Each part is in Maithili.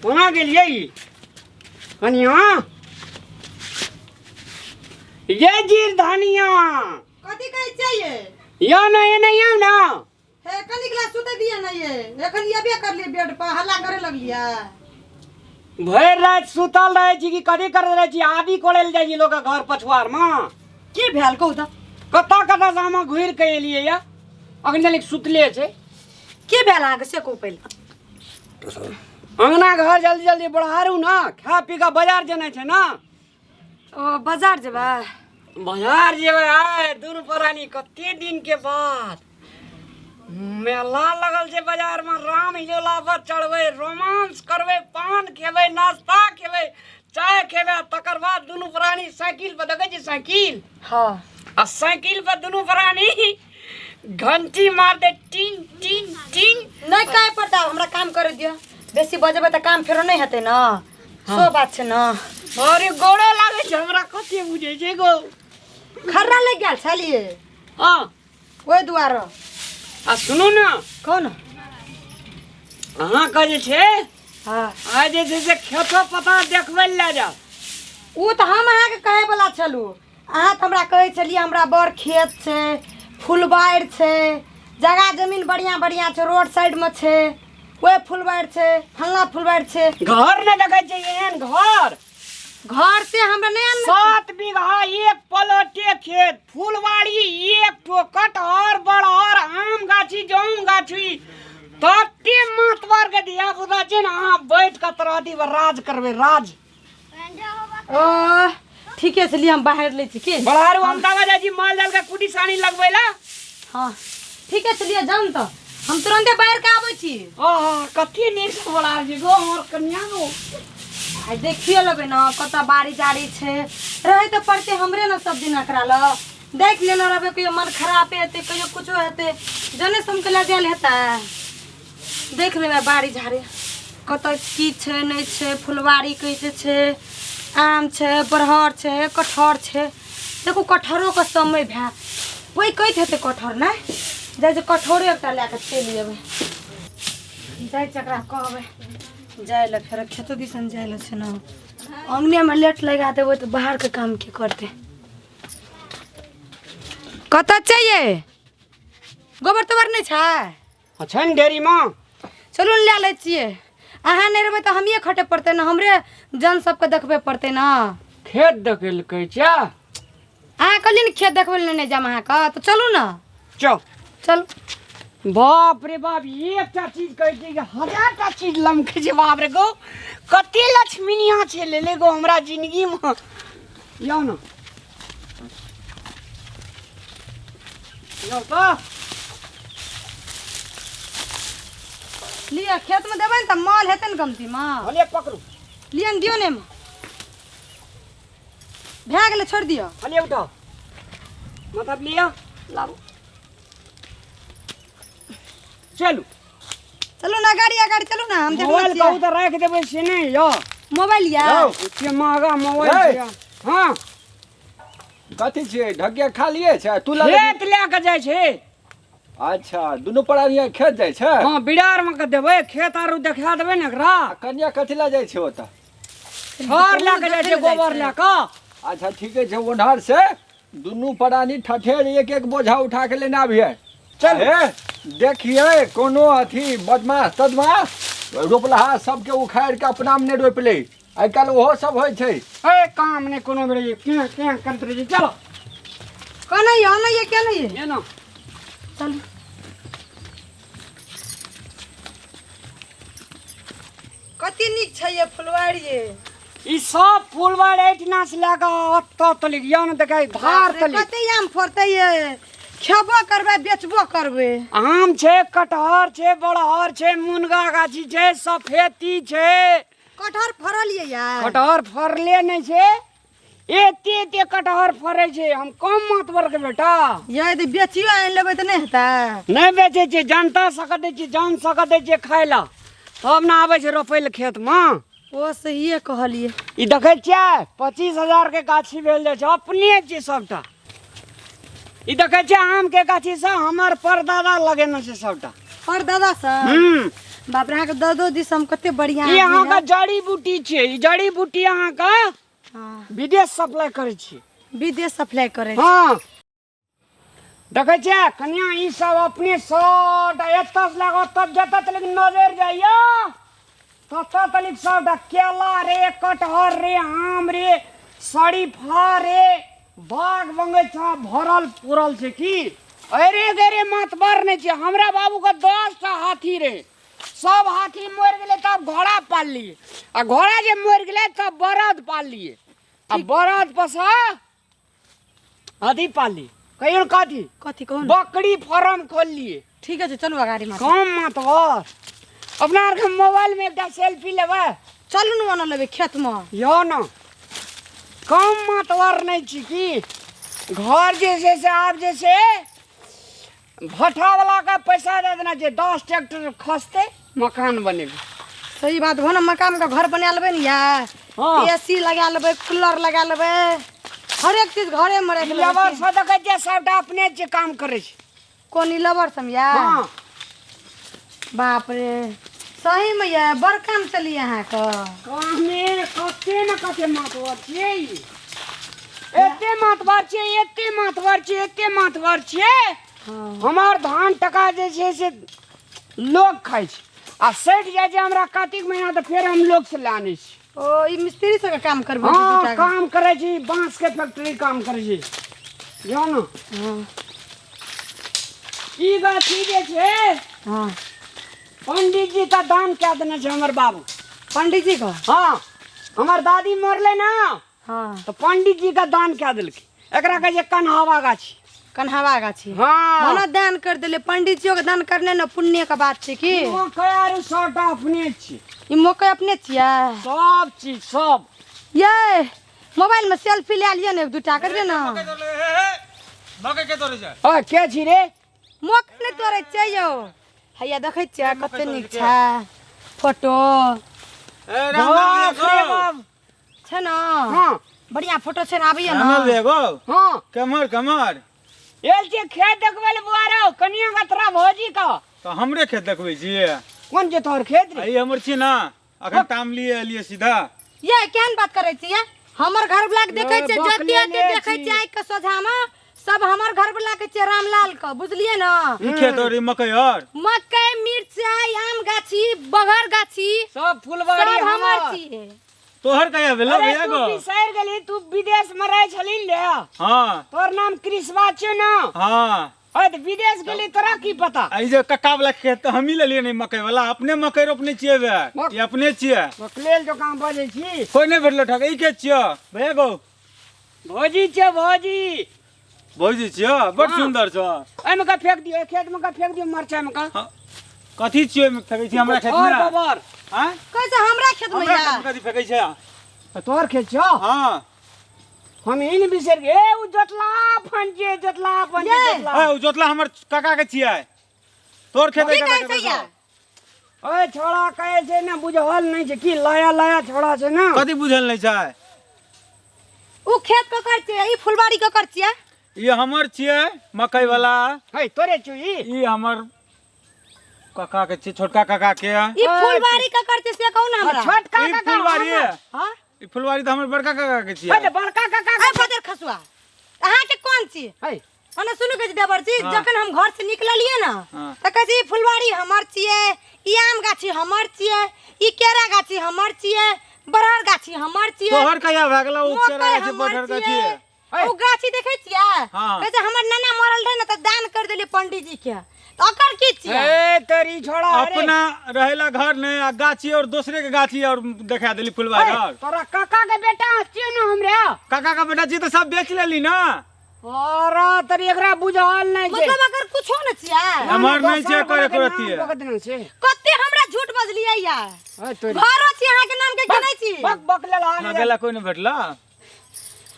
कोना गेलियै ई कनिया ये जीर धनिया कथी कहै छियै यो ना ये नहीं आउ ना हे कनिक ला सुते दिया ना ये एखन एबे करलियै बेड पर हल्ला करे लगलियै भरि राति सुतल रहै छी कि कथी करैत रहै छी आदि कोड़ै लए जाइ छी लोकके घर पछुआरमे की भेल कहू तऽ कतऽ कतऽ से हम घुरि के एलियै या अखन तक सुतले छै की भेल अहाँके से कहू पहिले अंगना घर जल्दी जल्दी बढ़ारू ना खा पी कऽ बाजार जेनाइ छै ना ओ बाजार जेबै बाजार जेबै आइ दुनू प्राणी कते दिन के बाद मेला लगल छै बाजार में राम हिलोला पर चढ़बै रोमांस करबै पान खेबै नाश्ता खेबै चाय खेबै तकर बाद दुनू प्राणी साइकिल पर देखै छी साइकिल हँ आ साइकिल पर दुनू प्राणी घंटी मार दे टीन टीन टीन नहि कहै पड़ता हमरा काम करे दिअ बेसी बजेबै तऽ काम फेरो नहि हेतै ने सो बात छै ने अरे गोड़ो लागै छै हमरा कते बुझै छै गो खर्रा लागि गेल छलियै हँ ओहि दुआरे आ सुनू ने कहू ने अहाँके जे छै हँ आइ जे छै से खेतो पता देखबै लए जाउ ओ तऽ हम अहाँके कहैवला छलहुँ अहाँ तऽ हमरा कहै छलियै हमरा बड़ खेत छै फुलबारि छै जगह जमीन बढ़िआँ बढ़िआँ छै रोड साइडमे छै ओहि फुलबारि छै फल्लाँ फुलबारि छै घर नहि देखै छियै एहन घर घर से हमरा नहि आनल 7 बीघा एक प्लॉटे खेत फुलवाड़ी एक ठो कटहर बड़हर आम गाछी जाम गाछी तते मातबर के धिया पुता छै ने अहाँ बैठ कऽ तरहती पर राज करबै राज ओ ठीके छै लिअ हम बाहर लै छी की बड़ारू हम तावा जाइ छी माल जाल के कुटी सानी लगबै ला हँ ठीके छै लिअ जाउ ने तऽ हम तुरन्ते बाहर के आबै छी आह कते नीक से बड़ा छी गो हमर कन्या गो आइ देखियो लेबै ने कतऽ बाड़ी जाड़ी छै रहै तऽ पड़तै हमरे ने सब दिन एकरा लग देख लेने रहबै कहियो मन खराबे हेतै कहियो कुछो हेतै जने समके लऽ जायल हेतै देख लेबै बाड़ी झाड़ी कतऽ की छै नहि छै फुलवारी कैसे छै आम छै बरहर छै कटहर छै देखू कटहरोके समय भए ओहि कहैत हेतै कटहर नहि जाइ छै कटहरो एकटा लए कऽ चलि अयबै जाइ छै एकरा कहबै जाइ लए फेर खेतो दिसन जाइ लए छै ने अङ्गनेमे लेट लगा देबै तऽ बाहरके काम के करतै कतऽ चाहिए गोबर तोबर नहि छै छै ने ढेरीमे चलू ने लए लै छियै अहाँ नहि रहबै तऽ हमिए खटै पड़तै ने हमरे जन सबके देखबै पड़तै ने खेत देखै लए कहै छियै अहाँ कहलियै ने खेत देखबै लए नहि जायब अहाँके तऽ चलू ने चल चलू बाप रे बाप एकटा चीज कहै छै कि हजारटा चीज लमकै छै बाप रे गो कते लक्ष्मीनिया छै लेले गो हमरा जिंदगीमे यौ ने यौ तऽ लिअ खेतमे देबै ने तऽ माल हेतै ने कमतीमे हलिए पकड़ू लिअ ने दियौ ने एहिमे भए गेलै छोड़ि दियौ हलिए उठाओ मतलब लिअ लाबू चलू चलू ने गाड़ी अगाड़ी चलू ने हम देखने मोबाइल छियै कहू तऽ राखि देबै से नहि यौ मोबाइल या यौ, एते महगा मोबाइल हे। छै हँ कथी छियै ढकिया खालिए छै तू लग खेत लए कऽ जाइ छै अच्छा दुनू प्राणी खेत जाइ छै हँ बिरार मे कऽ देबै खेत आरू देखा देबै ने एकरा आ कन्या कथी लए जाइ छै ओतऽ छड़ लए कऽ जाइ छै गोबर लए कऽ अच्छा ठीके छै ओन्हर से दुनू प्राणी ठठेर एक एक बोझा उठा के लेने आबिहे चल। हे देखिए कोनो अथी बदमाश तदमाश रोपलहा सबके उखाड़ि के अपना मे नहि रोपि लै आइ काल्हि ओहो सब होइ छै ए काम नहि कोनो बेर केँ केँ करैत रहै छै चलो कोना यौ आना ये केना ये ये ना चलू कते नीक छै ये फुलवारी ये ई सब फुलबाड़ी एहिठिना से लए कऽ ओतऽ तलिक यौ ने देखै धार तलिक कते आम फड़तै ये खेबो करबै बेचबो करबै आम छै कटहर छै बड़हर छै मुनगा गाछी छै सफेती छै कटहर फड़ल ये यार कटहर फड़ले नहि छै एते एते कटहर फड़ै छै हम कम मातबर के बेटा ये यदि बेचियो आनि लेबै तऽ नहि हेतै नहि बेचै छियै जनता सके दै छियै जन सके दै छियै खाय लए तब ने आबै छै रोपै लए खेतमे ओ सहिए कहलियै ई देखै छियै 25,000 के गाछी भेल जाइ छै अपने छियै सबटा ई देखै छियै आम के गाछी सब हमर परदादा लगेने छै सबटा परदादा सब बाप रे, अहाँके दर्दो दिस हम कते बढ़िया ई आदमी अहाँके है। जड़ी बूटी छियै। ई जड़ी बूटी अहाँके हाँ, विदेश सप्लाई करै छी। विदेश सप्लाई करै छी। हँ, देखै छियै कनिया, ई सब अपने सबटा एतऽ से लए कऽ ओतऽ जतऽ तलक नजरि जाइया ततऽ तलक सबटा केला रे, कटहर रे, आम रे, शरीफा रे, बाग बगीचा भरल पुरल छै। की अरे गरे मातबर नहि छै। हमरा बाबूके 10टा हाथी रहे, सब हाथी मरि गेलै तब घोड़ा पाललियै, आ घोड़ा जे मरि गेलै तब बरद पाललियै, आ बरद पर अथी पालली, कहियो ने कथी। कथी कहू ने? बकरी फार्म खोललियै। ठीक छै, चलू अगाड़ी माता। कम मातबर अपना आरके मोबाइल में एकटा सेल्फी लेबै। चलू ने, ओना लेबै खेतमे। यौ न, कम मातबर नहि छी की। घर जे छै से आब जे छै भट्ठा वाला के पैसा दे देना छै, 10 ट्रैक्टर खसतै, मकान बनेबै। सही बात हो ने, मकान के घर बना लेबै ने या। हाँ। एसी लगा लेबै, कूलर लगा लेबै, हरेक चीज घरे में राखि लेबै। लेबर सब देखै छियै, सबटा अपने जे काम करै छै। कोन, ई लेबर सब या? हाँ। बाप रे, सही में ये बड़ काम चली अहाँके। कामे कते ने कते मातबर छियै ई। एते मातबर छियै, एते मातबर छियै, एते मातबर छियै। हाँ। हमर धान टका जे छै से लोग खाइ छै, आ सठि जाइ छै हमरा कातिक महीना तऽ फेर हम लोग से लए आनै छी। ओ ई मिस्त्री सबके काम करबै? हँ, काम करै छी, बाँस के फैक्ट्री काम करै छी। जाउ ने। हाँ। ई गाछी जे छै, हाँ, पंडित जी का दान कए देने छै हमर बाबू। पंडित जी का? हँ, हमर दादी मरलै ने, हाँ, तऽ पंडित जी का दान कए देलकै। एकरा कहै छै कन्हावा गाछी। कन्हावा गाछी? हाँ। मनो दान कर देले पंडित जी के, दान करने न पुण्य के बात छै की। मकई आर सबटा अपने छी। ई मकई अपने छियै? सब चीज सब। ये मोबाइल में सेल्फी ले लिअ ने, एक दूटा करिए ने। मकई के तोड़ै छै? अ के छी रे? मकई नहि तोड़ै छियै यौ, हैया देखै छियै कते नीक छै फोटो। ए राम लाल। बाप रे बाप। छै ने? हाँ। बढ़िया फोटो छै ने, आबैया राम लाल ने? गो। हाँ। कमर कमर। एल छियै खेत देखबै लए बुआ रौ, कनिया का तोरा भौजी का। तऽ हमरे खेत देखबै छियै? कोन जे तोहर खेत रे? आ ई हमर छियै ने, अखन ताम लिए एलियै सीधा। ये केहन बात करै छियै? हमर घर वाला के देखै छियै, बकले जते एते ले देखै छी। छियै आँखि के सोझा मे, सब हमर घर वाला के छियै, रामलाल के, बुझलियै ने? ई खेत और ई मकई और मकई, मिरचाई, आम गाछी, बघर गाछी, सब फुलबाड़ी सब हमर हमर। छियै। तोहर कहिया भेलो अरे भैया तू गो? बिसरि गेली, तू विदेश में रहै छली ने। हाँ। तोहर नाम कृष्णा छियौ ने? हाँ। अरे तऽ विदेश गेली, तोरा की पता? आ ई जे कक्का वाला खेत तऽ हमही लेलियै ने, मकई वाला अपने मकई रोपने छियै बे। ई अपने छियै। बकलेल जकाँ बजै छी। कोई नहि भेटलो ठक। ई के छियौ भैया गो? भौजी छियौ, भौजी। भौजी छियौ? बड़ हाँ। सुन्दर छौ। एहिमे का फेंक दियौ, खेत में का फेंक दियौ, मरचाई में का। हाँ। कथी छियौ एहिमे फेकै छी हमरा खेत और में? गोबर। आँय? कैसे हमरा खेत में? हमरा या खेत में कथी फेकै छै? तऽ तोहर खेत छौ? हाँ। हम ई नहि बिसरि गेल, ए ओ जोतला फन छियै, जोतला फन छियै। ये। जोतला। ए, ओ जोतला हमर काका के छियै, तोर खेत की कहै छै या? ओए छोड़ा कहै छै ने, बुझल नहि छै की, लाया लाया छोड़ा छै ने। कथी बुझल नहि छै? उ खेत ककर छियै? ई फुलबाड़ी ककर छियै? ई हमर छियै मकई वाला। है तोरे छौ ई? ई हमर काका के छियै, छोटका काका के। ई फुलबाड़ी ककर छियै से कहू ने हमरा। छोटका ई काका। फुलबाड़ी है? हाँ। ई फुलबाड़ी तऽ हमर बड़का काका के है छियै। तऽ बड़का काका। ए बदर खसुआ, अहाँके कोन छी? है। ओने सुनू, कहै छै देवर जी, हाँ। जखन हम घर से निकललियै ने, हाँ। तऽ कहै छै ई फुलबाड़ी हमर छियै, ई आम गाछी हमर छियै, ई केरा गाछी हमर छियै, बरहर गाछी हमर छियै। तोहर कहिया भए गेलौ ओ केरा मकई गाछी, हमर बटहर गाछी? छियै। ओ गाछी देखै छियै? हाँ। कहै छै हमर नाना मरल रहे ने तऽ दान कर देलियै पंडीजी के, तऽ ओकर की छियै? ए तोरी छोड़ा अरे। अपना रहेला घर नहीं आ गाछी और दूसरे के गाछी और देखा देली फुलबाड़ी। है, और तोरा काका के बेटा छियौ ने हमरे। काका का बेटा छी तऽ सब बेच लेली ना। अरे तोरी एकरा बुझल नहि छै। मतलब अगर कुछो न छियै? हमर नहि छै दोसर करे गोटा के नाम करतियै। कऽ देने छै। कते हमरा झूठ बजलियै या? है तोरी। घरो छी अहाँके नाम के, केने छी? बक बक लेल ना गेला, कोई नहीं भेटला।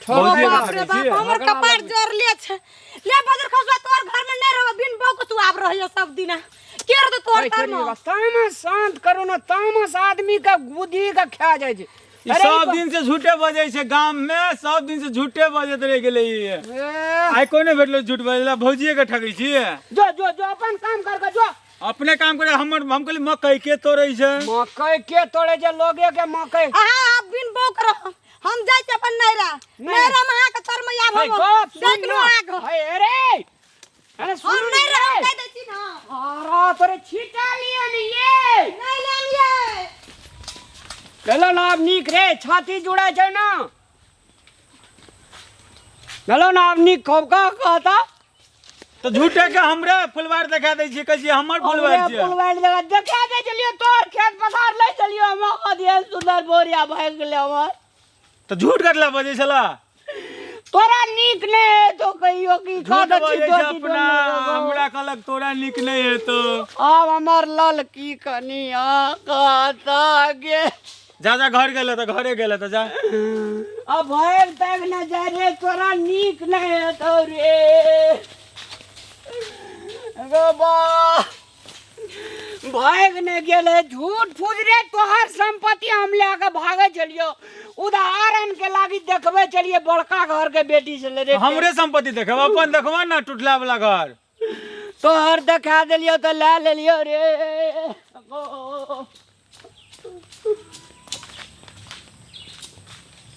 ओ भौजिए के बाप रे ठकै बाप, छियै। हमर कपार जरले छै। ले बजर खसुआ, तोर घर में नहीं रहब, बिन बहू के तू आब रहियो सब दिना। के रहतो तोर तर में? तामस शांत करू ने, तामस आदमी के बुद्धि के खा जाइ छै। ई अरे सब दिन से झूठे बजै छै गाम में, सब दिन से झूठे बजैत रहि गेलै ई। ए, आइ कोई नहीं भेटलो झूठ बजला, भौजिए के ठकै छियै। जो जो जो, अपन काम कर के जो। अपने काम करे हमर, हम कहली मकई के तोड़ै छै? मकई के तोड़े छै लोगे के मकई। अहाँ आब बिन बौक रह, हम जाइ छी अपन नैरा। नहि। नैरा में अहाँके तर में आब है हम गप सुन देख लू ना। अहाँके। है अरे अरे सुन हम नहि रे। रहब, कहि दै छी ना। अरे तोरे छीटा लियो ने ये। नहि लेलियै। चलो ना आब नीक रे, छाती जुड़ै छै ना। चलो ना आब नीक खूब का कहता। तऽ झूठे के हमरे फुलवार देखा दै छियै, कहै छियै हमर फुलवार हमरे छियै। फुलवार देखा देखा दे चलियो, तोर खेत पथार ले चलियो, हम कह दिए सुंदर बोरिया भाग गेलै हमर। तऽ झूठ कटला बजै छला? तोरा नीक नहि हेतौ कहियो की झूठ कहत बजै छी छै अपना, हमरा कहलक तोरा नीक नहि हेतौ। आब हमर ललकी कनिया कहता गे। जा जा घर गेलै तऽ घरे गेलै तऽ जा। अब भाग ताग न जाय रे, तोरा नीक नहि हेतौ रे। गो बा भागि नहि गेलै झूठ फूस रे, तोहर संपत्ति हम लए कऽ भागै छलियौ। उदाहरण के लागी देखबै छलियै बड़का घर के बेटी छलै रे। हमरे संपत्ति देखब, अपन देखब ना टूटला वाला घर। तोहर देखा देलियौ तऽ लए लेलियौ रे।